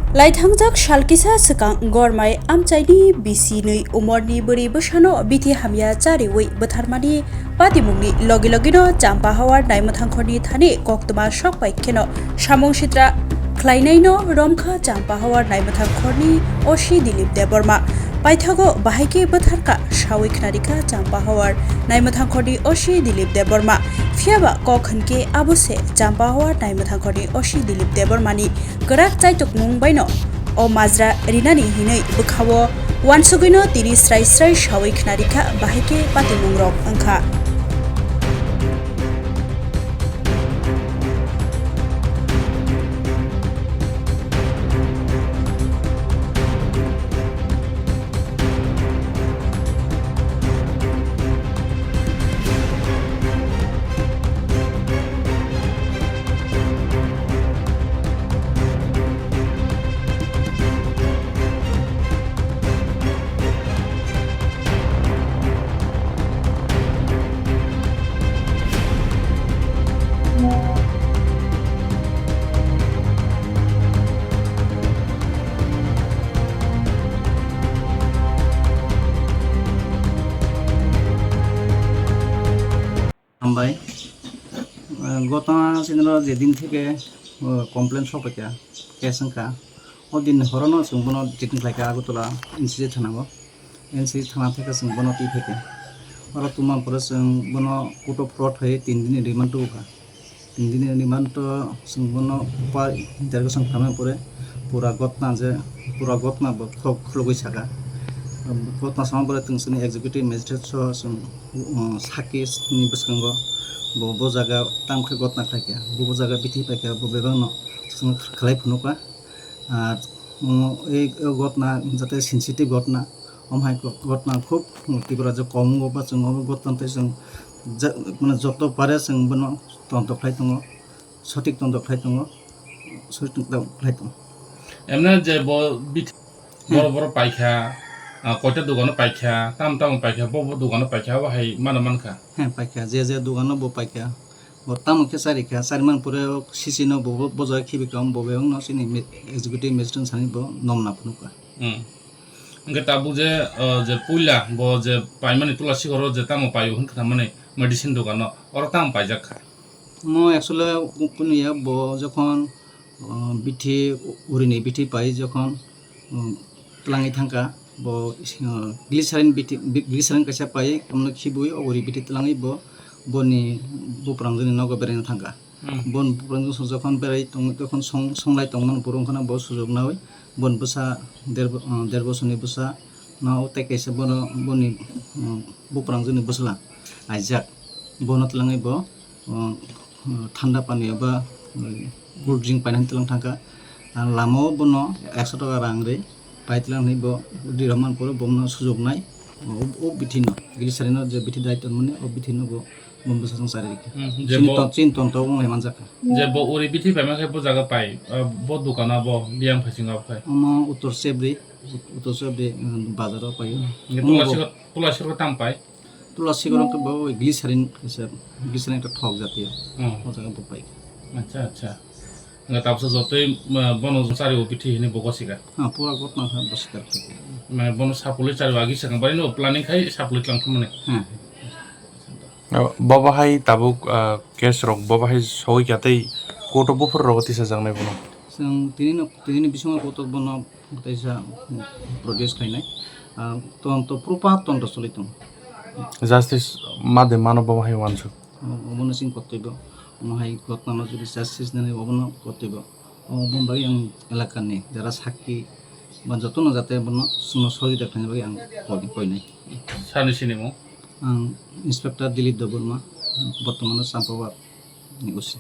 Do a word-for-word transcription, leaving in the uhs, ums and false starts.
Laithangjak sal kisa swkang Gormai amchaini bisi nwi umorni bwrwi bwsano bithi hamya chariwi bwtharmani patimungni logi logino Champahawar naimwthangkhorni thani koktwma sokpai kheno samung sitra khlainaino romkha Champahawar naimwthangkhorni O C Dilip Debbarma. Paithago bahai khe bwtharkha sawi khnarikha Champahawar naimwthangkhorni O C Dilip Debbarma. Phiyaba kok hwnkhe abo se Champahawar naimwthangkhorni O C Dilip Debbarmani kwrak chaitokmung baino o majra rinani hinwi bwkhao uansugwino tini srai srai sawi khnarikha, bahai khe patimungrok wngkha. Hambai. Eh, gotna chini ro je din theke, eh, complaint sokpaikha, case wngkha. O din horono chwng bono detain khlaikha Agartala N C G thana o. N C G thana theke chwng bono twi phaikha. Oro tuma pore chwng bono court of fraud hai tin dini remand tubukha. Tin dini remand o chwng bono pa interrogation khamya pore pura gotna je, pura gotna bo khulok-, khulogwi saka. Gotna sama pore chwng chini executive magistrate so chwng, um, sakki ni bwskango bo, bo jaga tamo khe gotna khlaikha, bo, bo jaga bithi paikha, bo bebakno chwng khlai phunukha. Ar, um, ei, ei gotna jate sensitive gotna, om hai gotna khub Tripura je kom wngbo ba chwng obo gotna tei chwng ja-, mane joto pare chwng bono todonto khlai tongo, sothik todonto khlai tongo, sothik todonto khlai tongo. Emne je bo bit-, hmm, boro boro paikha, ah, koita dogano paikha, tam tamo paikha, bo bo dogano paikha, abo hai mano mankha. He, paikha, je je dogano bo paikha, bo tamo khe charikha, chariman pore o C C no bo, bo, bo jaga khibi kha, bo bebakno chini me-, executive magistrate sani bo nomna phunukha. Hmm. Hwnkhe tabuk je, ah, je puila bo je paimani Tulasi ghoro je tamo paio hwn kha mani medicine dogano, oro tamo paijak kha. Mo actually kunu ya bo jokhon, uh, bithi urini bithi pai jokhon, um, twlangwi thangkha bo, uh, glycerin bithi, bi-, glycerin kaisa pai, omono khibui o uri bithi twlangwi bo boni buprangjwkni nogo beraina thangkha. Hmm. Bon buprangjwk jokhon berai tong jokhon song songlai tongmani borok wngkhana bo sujok nawi bon bwsa der bo-, uh, der bosorni bwsa no tei kaisa bono boni, uh, buprangjwkni bwsla aijak bono twlangwi bo, uh, thanda pani eba, uh, cool drink painani twlang thangkha. Ang lama o bono ekso taka rang ri pai twlang hinwi bo ri rwmani pore bono sujoknai o, o bithi no glycerin no je bithi dai tongmani o bithi no bo bo bwsajwk chari rikha. Hmm, je chini bo ton-, chini tonto wng lai manjakha. Je bo uri bithi paima khe bo jaga pai, ah, bo dukano bo biyang phai singa phai. Omo Uttor Sebri, Uttor Sebri, um, bazaro paio. Hwnkhe omo bo Tulasi, Tulasi ro tam pai? Tulasi ro khe bo glycerin kaisa, glycerin ekta thok jatiyo. Hmm. O jaga bo pai. Acha, acha. Hwnkhe tabuksa jotoi, ah, bono chari o bithi hinwi bo gosikha. Ha, pura gotna kha bo sikar khe. Mane bono sapulwi chari o agi sakha, bari no planning khai sapulwi tlang thangmani. Hmm. Ah, bo bahai tabuk, ah, case rok bo bahai sogwi kha tei court o buphuru rogo tisajaknai bono. Chwng tini no, tini ni bisingo court o bono teisa produce khainai. Ah, tonto proper tonto choli tongo. Justice ma de mano bo bahai uansuk. Obono chini koktoi bo. Omo hai gotna no jodi justice nani obono koktoi bo. Omo bagwi ang elakani jara sakki ba jotono jate bono chwngno sohojogita khlaina bagwi ang koi, koinai. Sani sinimung? Ang Inspector Dilip Debbarma, bortomano Champawar ni O C.